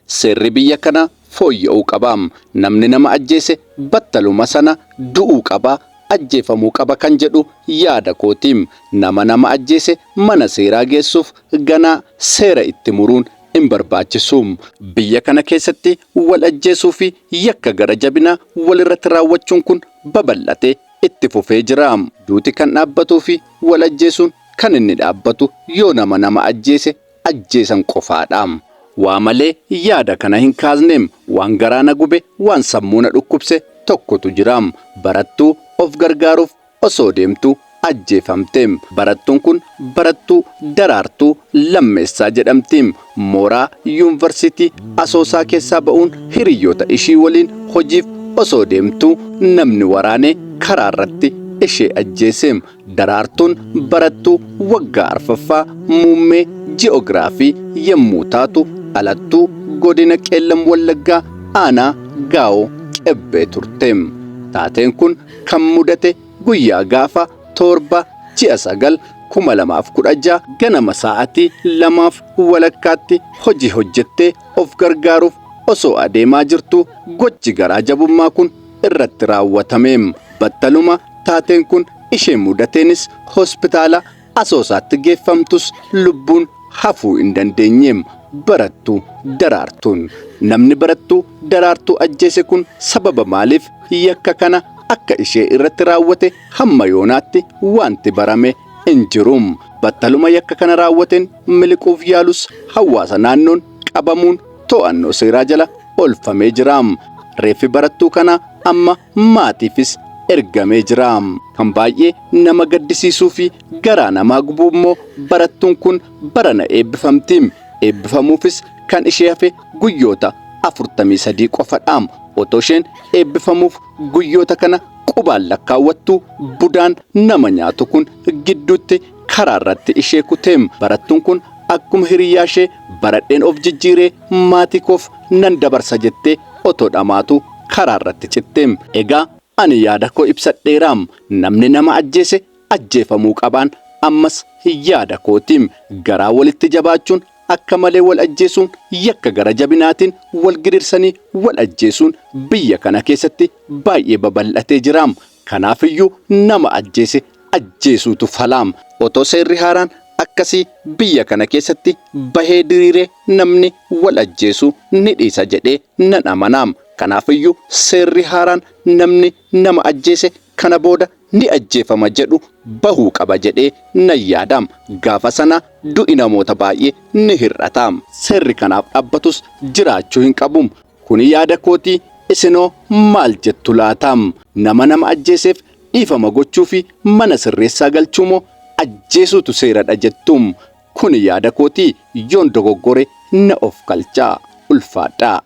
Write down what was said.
Seerri biyya kanaa fooyya'uu qaba. Namni nama ajjeese battaluma sana du'uu qaba, ajjeefamuu qaba kan jedhu yaada kooti. Nama nama ajjeese mana seeraa geessuuf ganaa seera itti muruun hin barbaachisu. Biyya kana keessatti wal ajjeesuu fi yakka gara jabinaa walirratti raawwachuun kun babal'atee itti fufee jira. Duuti kan dhaabbatuu fi wal ajjeesuun kan inni dhaabbatu yoo nama nama ajjeese ajjeesan qofaadha. Waa malee yaada kana hin kaasneem. Waan garaa na gube, waan sammuu na dhukkubse tokkotu jira. Barattuu of gargaaruuf osoo deemtu ajjeefamte. Barattuun kun barattuu Daraartuu Lammeessaa jedhamti. Mooraa Yuunvarsiitii Asoosaa keessaa ba'uun hiriyyoota ishii waliin hojiif osoo deemtuu namni waraanee karaa irratti ishee ajjeese. Daraartuun barattuu waggaa arfaffaa muummee ji'oogiraafii yommuu taatu dhalattuu godina Qeellam Wallaggaa aanaa Gaawoo Qebbee turte. Taateen kun kan mudate guyyaa gaafa 7 ji'a 9 2016 ganama sa'aatii 2:30tti hojii hojjettee of gargaaruuf osoo adeemaa jirtuu gochi garaa jabummaa kun irratti raawwatame. Battaluma taateen kun ishee mudateenis hospitaala Asoosaatti geeffamtus lubbuun hafuu hin dandeenye. Barattuu Daraartuun. Namni barattuu Daraartuu ajjeese kun sababa maaliif yakka kana akka ishee irratti raawwate hamma yoonaatti wanti barame hin jiru. Battaluma yakka kana raawwateen miliquuf yaalus hawaasa naannoon qabamuun to'annoo seeraa jala oolfamee jira. Reeffi barattuu kanaa amma maatiifis ergamee jira. Kan baay'ee nama gaddisiisuu fi garaa namaa gubu immoo barattuun kun barana eebbifamti. Eebbifamuufis kan ishee hafe guyyoota 43 qofadha. Otoo isheen eebbifamuuf guyyoota kana qubaan lakkaawwattu budaan nama nyaatu kun gidduutti karaa irratti ishee kute. Barattuun kun akkuma hiriyyaa ishee baradheen of jijjiiree maatii koof nan dabarsa jettee otoo dhamaatu karaa irratti citte. Egaa ani yaada koo ibsadheera. Namni nama ajjeese ajjeefamuu qabaan ammas yaada kooti. Garaa walitti jabaachuun akka malee wal ajjeesuun yakka gara jabinaatiin wal gidirsanii wal ajjeesuun biyya kana keessatti baay'ee babal'atee jira. Kanaafiyyuu nama ajjeese ajjeesuutu fala. Otoo seerri haaraan akkasii biyya kana keessatti bahee diriiree namni wal ajjeesuu ni dhiisa jedhee nan amana. Kanaafiyyuu seerri haaraan namni nama ajjeese kana booda ni ajjeefama jedhu bahuu qaba jedhee nan yaada. Gaafa sana du'i namoota baay'ee ni hir'ata. Seerri kanaaf dhaabbatus jiraachuu hin qabu. Kuni yaada kootii, isinoo maal jettu laata? Nama nama ajjeeseef dhiifama gochuu fi mana sirreessaa galchuu moo ajjeesuutu seeradha jettu? Kuni yaada kootii, yoon dogoggore na of kalchaa. Ulfaadhaa.